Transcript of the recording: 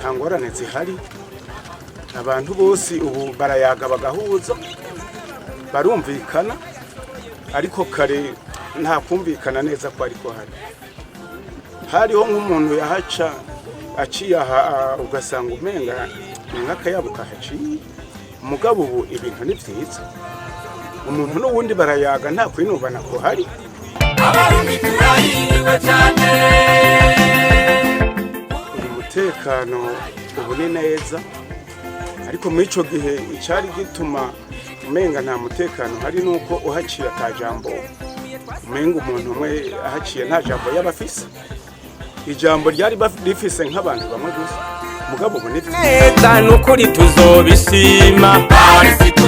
Nta ngorane zihari. Abantu bose ubu barayaga, bagahuza, barumvikana, ariko kare nta kumvikana neza ko ariko hari hariho nk'umuntu yahaca aciye aha, ugasanga umenga ni nk'akayabo kahaciye. Mugabo ubu ibintu ni byiza, umuntu n'uwundi barayaga, nta kwinubana kuhari. Abarundi turahiriwe cyane. Uyu mutekano ubu ni neza, ariko muri icyo gihe icyari gituma umenga nta mutekano hari nuko uhaciye ata jambo, umenga umuntu umwe ahaciye nta jambo yaba afise, ijambo ryari rifise nk'abantu bamwe gusa. Mugabo ubu ni Neza, nukuri tuzobishima. Arisito.